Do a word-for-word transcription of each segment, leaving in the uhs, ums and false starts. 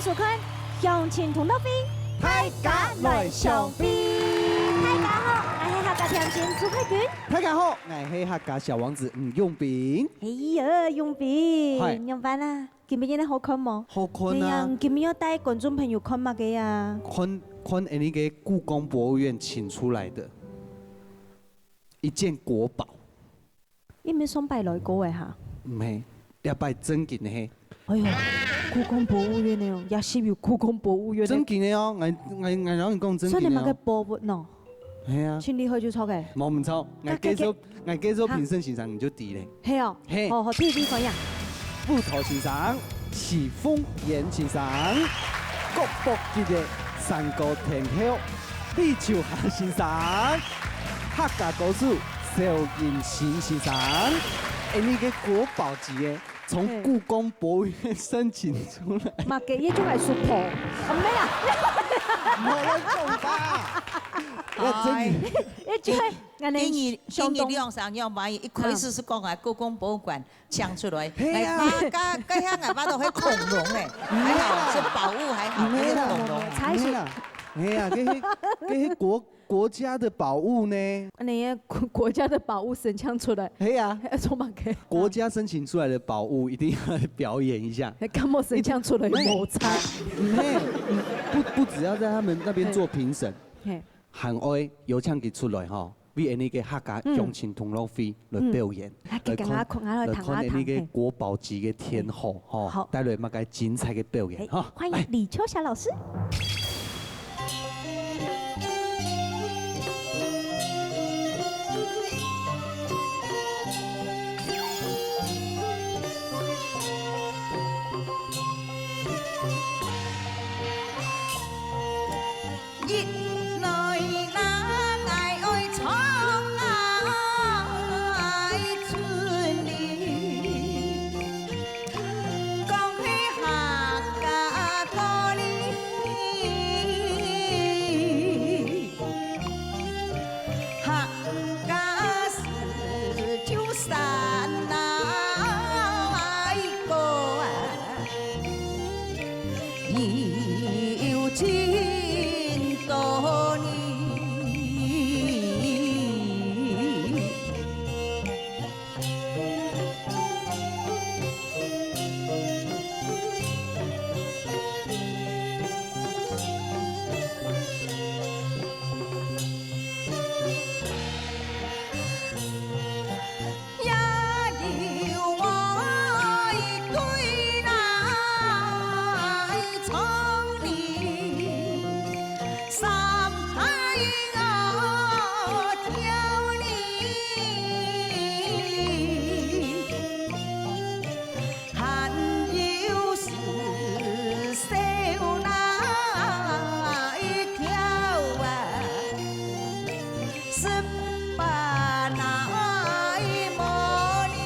收看《鄉親同樂會》，大家來相會。大家好，𠊎係客家甜心朱慧君。大家好，𠊎係客家小王子吳永斌。哎呀，永斌，嗨。仰般啊？今晡日好看無？好看啊！哎呀，你今晡日愛帶觀眾朋友看麼个啊？看，看𠊎俚个故宮博物院請出來的一件國寶。 你毋係上擺來過个哈？毋係，這擺正經个係。哎喲，故宮博物院个哦，也係有故宮博物院个。正經个哦，𠊎，𠊎，𠊎摎你講正經个哦。所以你買个博物喏，係啊。盡厲害就著个。無毋著，𠊎介紹，𠊎介紹評審先生你就知咧。係哦。係。好，好，第一位歡迎。 布頭先生、徐鳳燕先生、郭博吉个山歌天后、李秋霞先生、客家歌手蕭英新先生，𠊎俚个國寶級个，從故宮博物院申請出來。麼个，這就係super，啊，毋係啦。莫亂講吧。要真的。哎，這就係𠊎俚今日，今日相當兩儕樣般，一開始係講啊，故宮博物館 請出來。係啊。𠊎爸，該，該下𠊎爸都係恐龍欸，還好，係寶物還好，毋係啦，毋係恐龍。毋係啦，係啊，這係，這係國，國家的寶物呢。恁樣个國，國家的寶物申請出來，係啊。還愛做麼个？國家申請出來的寶物一定要表演一下。還敢無申請出來？無差。毋係，不，不只要在他們那邊做評審，嘿。 還愛邀請佢出來吼，為𠊎俚个客家鄉親同樂會來表演，嗯。啊，來看，來看，來看𠊎俚个國寶級个天后吼，好。帶來麼个精彩个表演哈。哎，歡迎李秋霞老師。來。 一來那𠊎愛唱啊，愛春哩，講起客家歌哩，客家事就山啊，愛歌啊。 已有盡多年。也有愛對來唱哩，三排我跳哩，還有是笑來跳啊。 十八來無哩，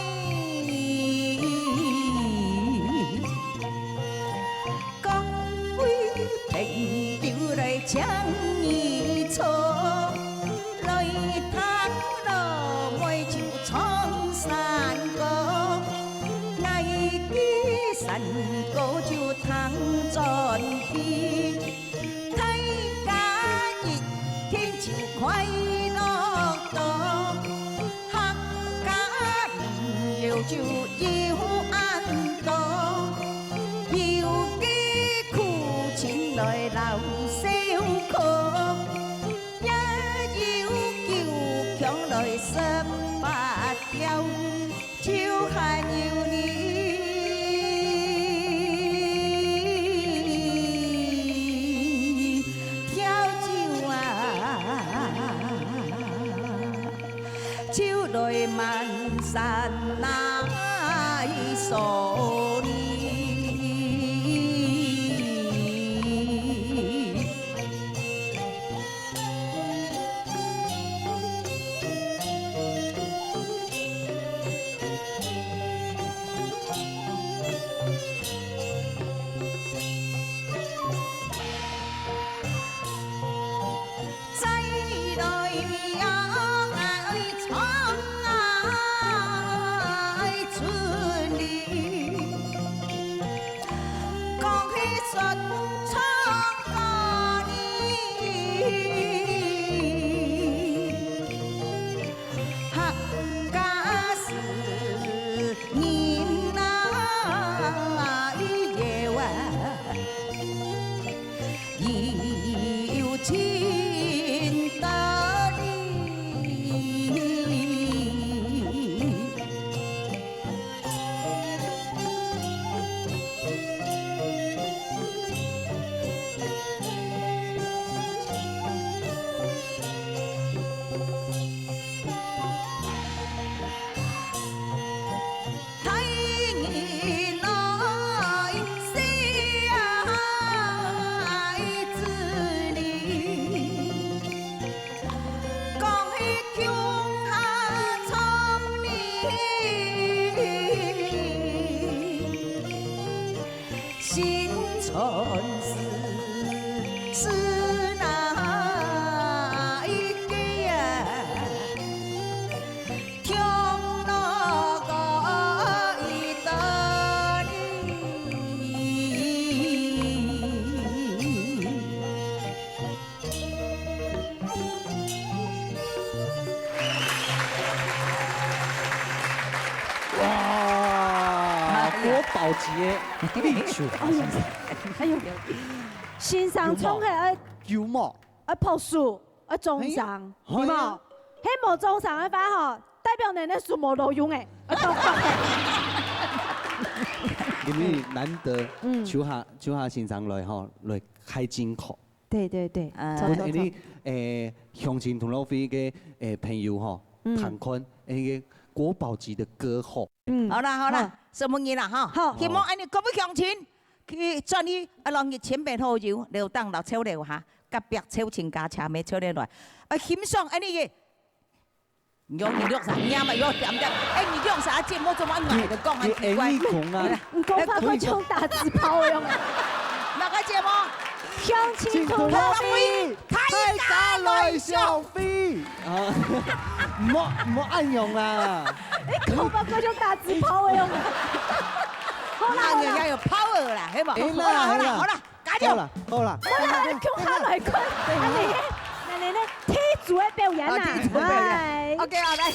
各位朋友來請你坐，來聽老妹就唱山歌，𠊎个山歌就聽轉去。 大家一聽就快樂多，客家民謠就有恁多，有个苦情來老笑苦，也有夠腔來十八調。 就還有你跳酒啊，就來滿山來數你。再來呀，愛唱啊，愛春哩。假使人啊有啊，有情道理。 哇，哎呀。国宝级的李秋霞先生。哎呦，先生唱个愛，幽默。愛拍手，愛掌聲，哎呀，有無？哎呀。係無掌聲个話吼，代表你个手無路用誒。愛多拍。今日難得，嗯。秋霞，秋霞先生來吼，來開金口。 對，對，對，啊。著，著，著。分𠊎等，誒，鄉親同樂會个，誒，朋友吼，嗯。聽看，誒，國寶級的歌喉。嗯。好啦，好啦，好。承蒙你啦，哈。好。希望恁樣各位鄉親，去轉去，啊，摎你親朋好友，留等摎湊留下，隔壁湊親家，車尾湊留來，啊，欣賞恁樣个 你講你錄啥？你阿媽又點點。哎，你錄啥節目？做麼你就講很奇怪？你，你，你講啊。你講法好像打紙炮一樣。哪個節目？鄉親同樂會，大家來消費。啊，毋好，毋好恁樣啦。你講法好像打紙炮一樣。好啦，好啦。人家有power啦，係無？哎啦，好啦，好啦，哎啦。好啦。 加油！好啦，好啦。好啦，共下來看，恁樣个，恁樣个，第一組个表演啊。啊，第一組个表演。哎。OK，好，來。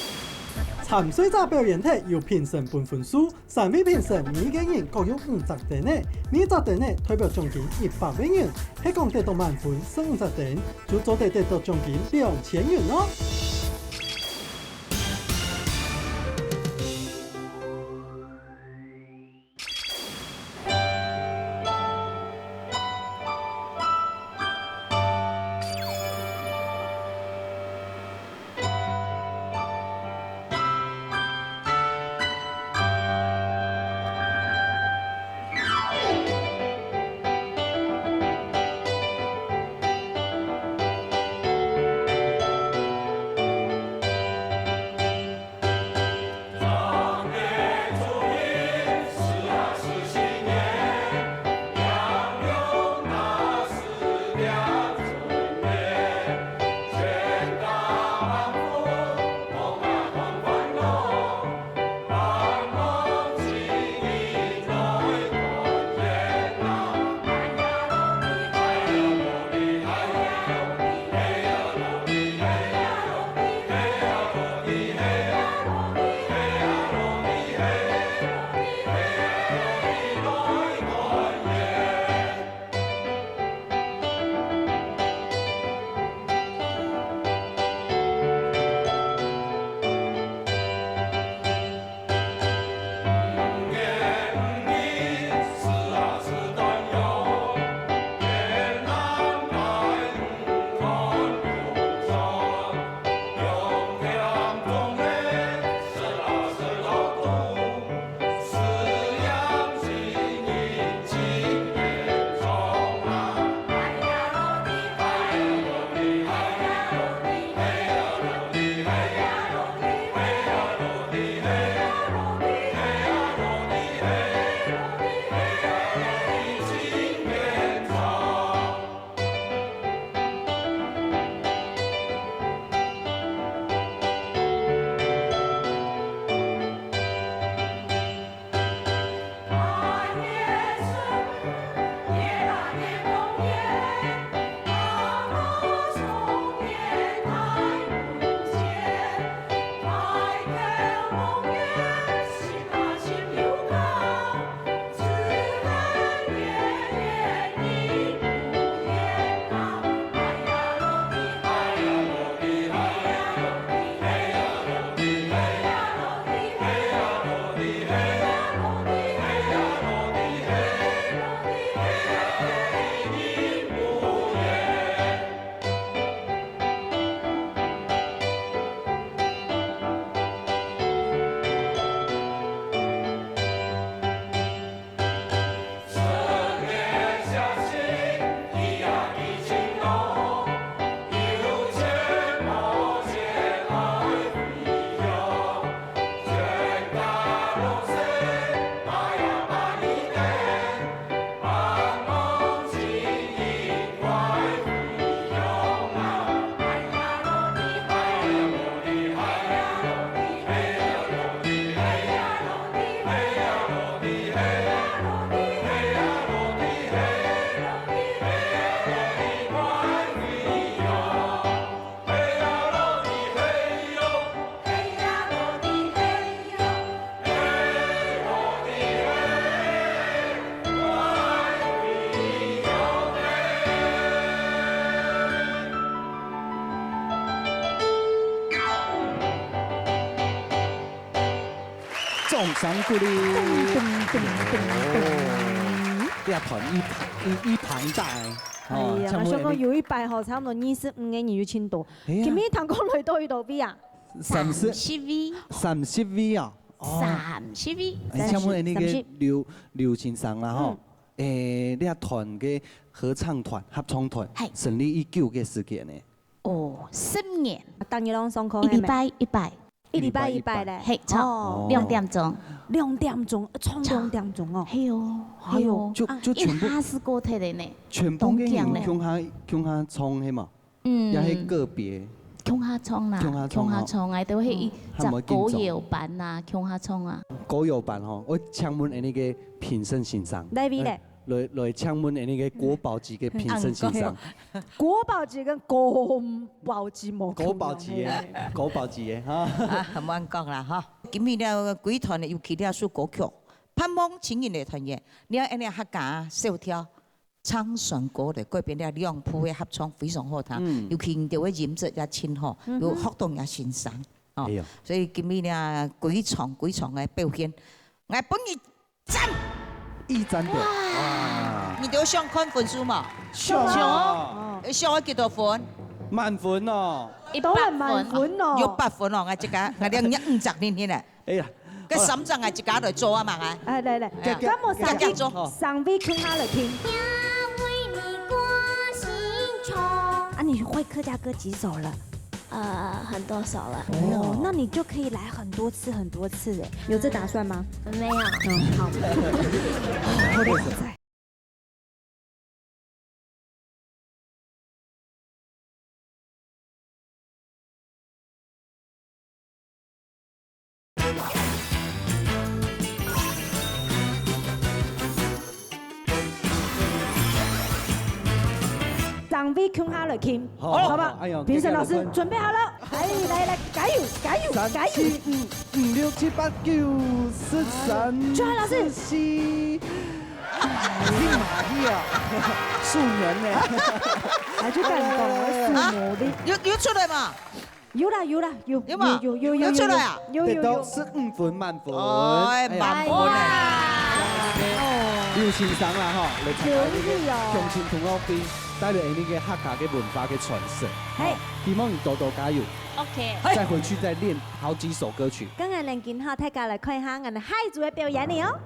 參賽者表演忒，由評審分分數，三位評審每個人各有五隻燈仔，每隻燈仔代表獎金一百個銀。係講得到滿分十五隻燈，就做得得到獎金兩千銀哦。掌聲鼓勵。噔噔噔噔噔。哦，這團一，一，一旁大欸。哦，哎呀，像𠊎想講有一擺吼，差不多二十五個人有盡多。哎呀。今日聽講來到幾多位啊？三十。三十位。三十位啊。哦。三十位。哎，請問那個三十。劉，劉先生啦吼，嗯。誒，這團个合唱團、合唱團，係。成立已久个時間呢？ 哦，十年。逐日攏上課係無？一禮拜一擺。一禮拜一擺咧？係，唱哦。兩點鐘。兩點鐘，唱兩點鐘哦。係哦，係哦。就，啊，就全部一下子過忒了呢。全部个人當強咧。共下，共下唱係無？嗯。也係個別。共下唱啦，共下唱哦。共下唱啊，都係一隻歌謠班啊，共下唱啊。歌謠班吼，𠊎請問恁呢个評審先生。哪位咧？來，來，請問恁呢个國寶級个評審先生。嗯。國寶級跟國寶級無可能，國寶級个，嘿。國寶級个，哈。啊，恁樣講啦，哈。今日了，歸團个，尤其這首歌曲，盼望親人來團圓，你看恁呢客家小調，唱山歌來改編了兩部个合唱，非常好聽，嗯。尤其你兜个音質也盡好，嗯哼。有學到人家欣賞，哦。哎喲。所以今日呢，歸場，歸場个表現，𠊎分你 讚！一讚的。哇！哇！你兜想看分數無？想啊。想哦。哦。想愛幾多分？滿分哦。一百分。當然滿分哦。一百分哦，𠊎這個，𠊎兩日五隻零零咧。哎呀。該三隻𠊎自家來做啊嘛，哎。哎，來，來，哎呀。該，該，該無三位，該，該，哦。三位共下來聽。啊，你會客家歌幾首了？ 呃，很多首了。哦，那你就可以來很多次、很多次哎，有這打算嗎？沒有。嗯，好。三位共下來聽，好，好吧？哎喲，評審老師準備好了，來，來，來，加油，加油，三，加油！四，五，五，六，七，八，九，十三，俊翰老師。十四。哎呀媽呀，素顏呢？哎，就感動，素顏的。有，有出來嘛？ 有啦，有啦，有，有嘛？有，有，有，有，有出來啊？有，有，有。得到十五分滿分。哎，哎呀，滿分欸。哇。劉先生啦，吼，來參加這個鄉親同樂會，帶來恁呢个客家个文化个傳承。嘿。吼，希望你多多加油。OK。再回去再練好幾首歌曲。當然，今下大家來看一下𠊎等下一組个表演了哦。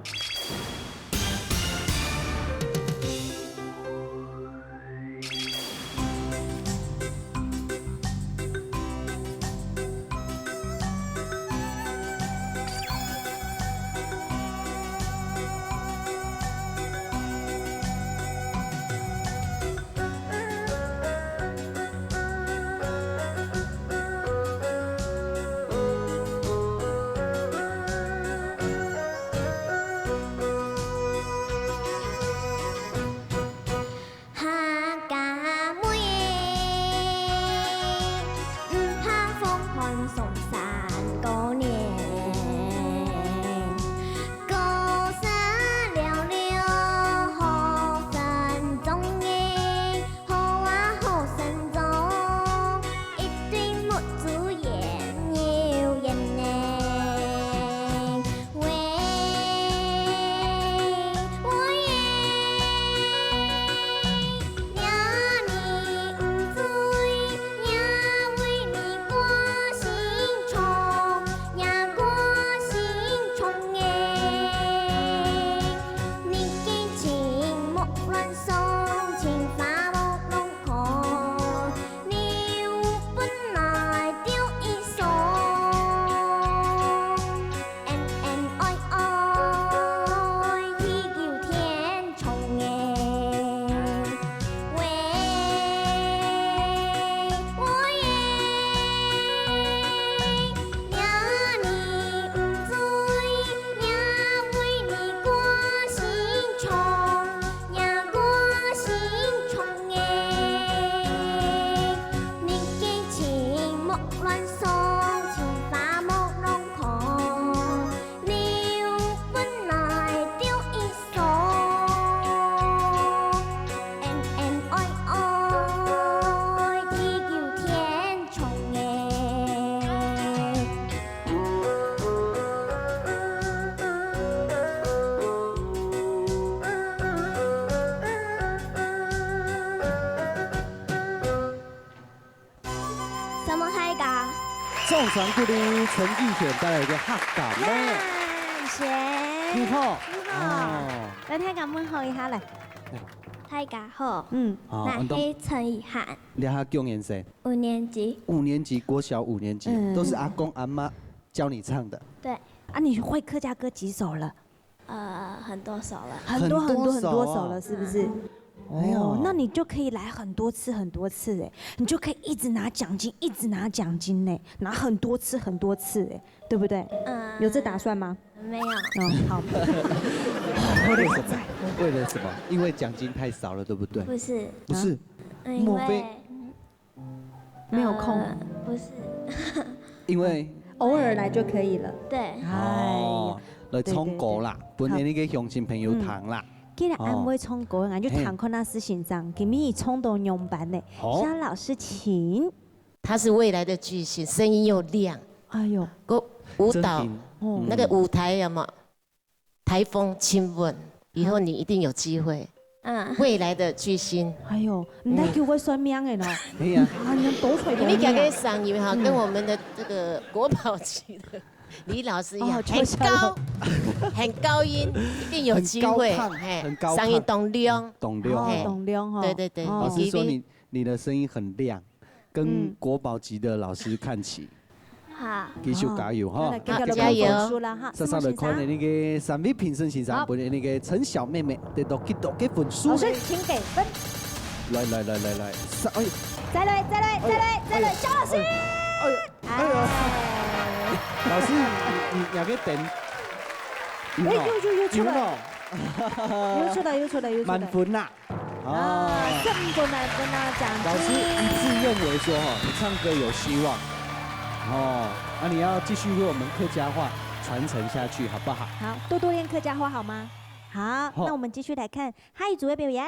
掌鼓勵陳奕迅帶來一個客家妹。謝謝。你好。你好。哦。來，大家問候一下來。大家好，嗯。哦，𠊎係陳奕迅。你這下幾年生？五年級。五年級，國小五年級，嗯。都是阿公阿媽教你唱的。對。啊，你會客家歌幾首了？ 呃，很多首了。很多很多很多首了，很多首哦。是不是？哎呦。哦，那你就可以來很多次很多次哎，你就可以一直拿獎金，一直拿獎金呢，拿很多次很多次哎，對不對？嗯。有這打算嗎？沒有。哦，好。為什麼？為了什麼？因為獎金太少了，對不對？不是。不是。嗯，莫非因為 沒有空。呃，不是。因為偶爾來就可以了。對。哎呀，哦，來唱歌啦，對，對，對。分𠊎个鄉親朋友聽啦。好。嗯。既然恁會唱歌，哦。𠊎就聽看下施先生，嘿。今晡日唱到仰般呢？好。向老師請。他是未來的巨星，聲音又亮。哎呦。个舞蹈，真的。哦。那個舞台有沒有？ 台風親吻，以後你一定有機會。嗯。未來的巨星。哎呦，你來給我算命的喏。哎呀。啊，你多出來你們講个聲音哈，嗯。跟我們的這個國寶級的李老師一樣，哦，很高，很高音，一定有機會，很高亢，嘿，很高亢。聲音當亮。當亮。哦，嘿，當亮哈。對，對，對，哦。老師說你，你的聲音很亮。 跟國寶級的老師看齊。嗯。好。繼續加油哈。好，來，加油。好，加油。煞煞來看你个三位評審先生，好。分你个陳小妹妹得到幾多个分數呢？老師，請給分。來，來，來，來，來，三，哎，再來，再來，再來，哎，再來，哎，小老師。哎，哎，哎呀。哎。老師，你，你，你還可以等。哎，有，有，有出來。有喏。有出來，有出來，有出來。滿分啦。 啊，哦。勝負滿分啊，獎金。老師一致認為說，哈，你唱歌有希望，哦，那你要繼續為我們客家話傳承下去，好不好？好，多多練客家話好嗎？好，好。那我們繼續來看下一組的表演。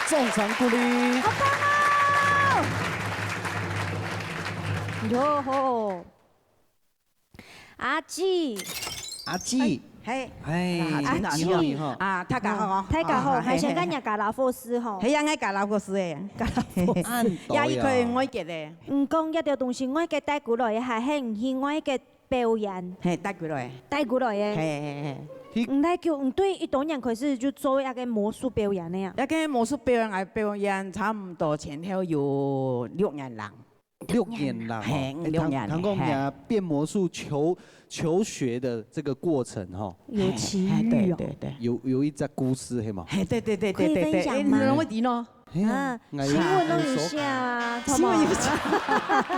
掌聲鼓勵。好棒哦！喲吼！阿姊，阿姊，嘿，哎，阿姊，你好，你好。啊，大家好哦。大家好，啊，還想跟人家老佛師吼。嘿，人家老佛師哎，老佛師。啊，你也一個外國的。嗯，講這條東西，外國帶過來的，還係你去外國表演？嘿，帶過來。帶過來的。嘿，嘿，嘿。你來就，你對幾多年開始就做那個魔術表演的呀？那個魔術表演，表演差不多前後有六年啦。六年啦，嘿，吼。哎，六年，聽，聽講你啊，嘿。變魔術求，求學的這個過程，吼。有奇遇哦。嘿，嘿，對，對，對。有，有一隻故事，係無？嘿，對，對，對，對，對，對。可以分享嗎？哎，你怎麼會知呢？ 哎呀，啊，𠊎也新聞都有寫啊，新聞有寫。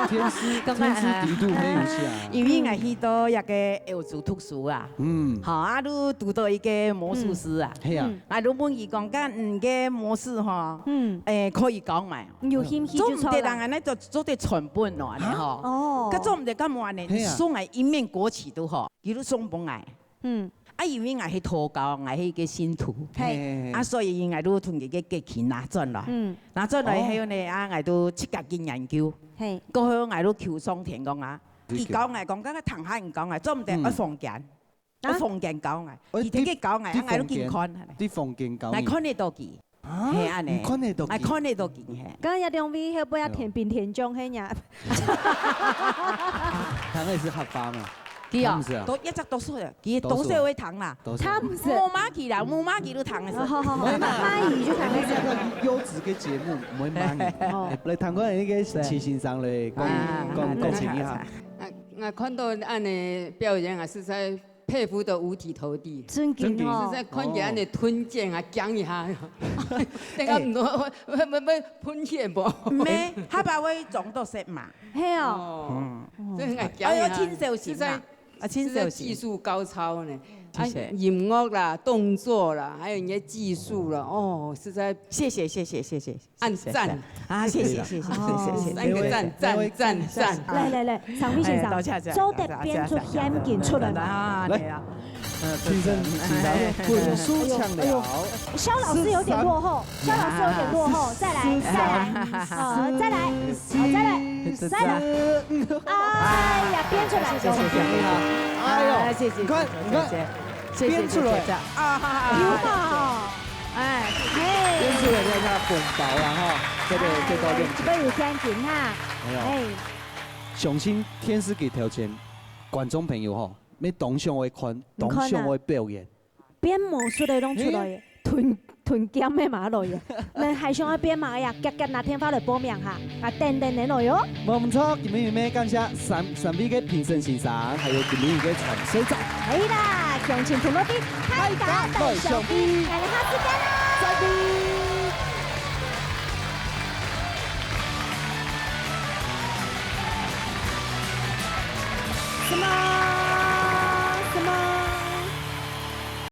天師，天師底肚沒有寫啊。因為𠊎去到一個歐洲讀書啊，嗯。好，啊，就堵到一個魔術師啊。嗯。係啊。嗯。啊，就問佢講，該你个魔術吼，嗯。誒，可以教無？有興趣就做啦。做毋得人安呢做，做得傳本哦，安呢吼。啊？哦。該做毋得幹嘛呢？係啊。你送𠊎一面國旗都好，佢就送分𠊎。 嗯。啊，因為𠊎係道教，𠊎係一個信徒。嘿。嘿，嘿，嘿。啊，所以𠊎就同佢个國旗拿轉來。嗯。拿轉來以後呢，哦。啊，𠊎就自家去研究。嘿。過後𠊎就求上天講啊，你教𠊎講，該个堂下人教𠊎，做毋得，嗯。愛房間，啊？愛房間教𠊎，哎，佢特別教𠊎，啊，𠊎就緊看。在房間教你。𠊎看得到佢。 啊？嘿，安呢。你看得到佢？哎，看得到佢，嘿。剛剛有兩位會不會要天兵天將，嘿呀？他那是客家嘛？佢哦，他們是啊。都，一直都說的，佢都說會聽啦。都說。他們是。無罵佢啦，無罵佢都聽的是。哦，好，好，好，罵，罵語就聽的是。我們這個優質的節目，我們罵你。哦。哎，來，聽看那個徐先生嘞，講，哎。講，講情一下。啊，𠊎看到恁呢表演啊，實在 佩服得五體投地。真經哦。實在看起來恁呢吞劍啊，講一下，等下毋會，會，會，會噴血無？毋係，下把會腫到塞嘛。係哦。哦，嗯。所以講一下，哎喲，真小心啊。實在，啊，真小心。實在技術高超呢。謝謝。啊，音樂啦，動作啦，還有你的技術啦，哦，實在謝謝，謝謝，謝謝。 按讚。啊，謝謝，謝謝，謝謝，謝謝。哦。三個讚，讚，讚，讚。來，來，來，常輝先生，哎，多謝，多謝，做得變出現金出來嗎？啊，對啊。呃，評審，請來，分數搶了。哎呦，哎呦，蕭老師有點落後，蕭老師有點落後，再來，再來，好，再來，好，再來，再來。哎呀，變出來，謝謝，謝謝，謝謝。哎呦，哎，謝謝，你看，謝謝，你看，謝謝，謝謝，變出來。謝謝，謝謝。啊，哈哈哈。有嘛？ 哎，嘿。變出來个那紅包啦，哈，這個，哎，這個用這個有現金哈。哎喲。哎。相信電視機頭前觀眾朋友吼，乜當想愛看，你看啊。當想愛表演。變魔術个攏出來耶，哎。吞，吞劍个嘛來耶，恁還想愛變麼个呀？遽遽拿電話來報名哈，啊，等等等來喲。 無毋著，今晡日乜感謝三，三位个評審先生，還有今晡日个參賽者。係啦，鄉親朋友，大家來相會，𠊎等下次見啦。再見。什麼？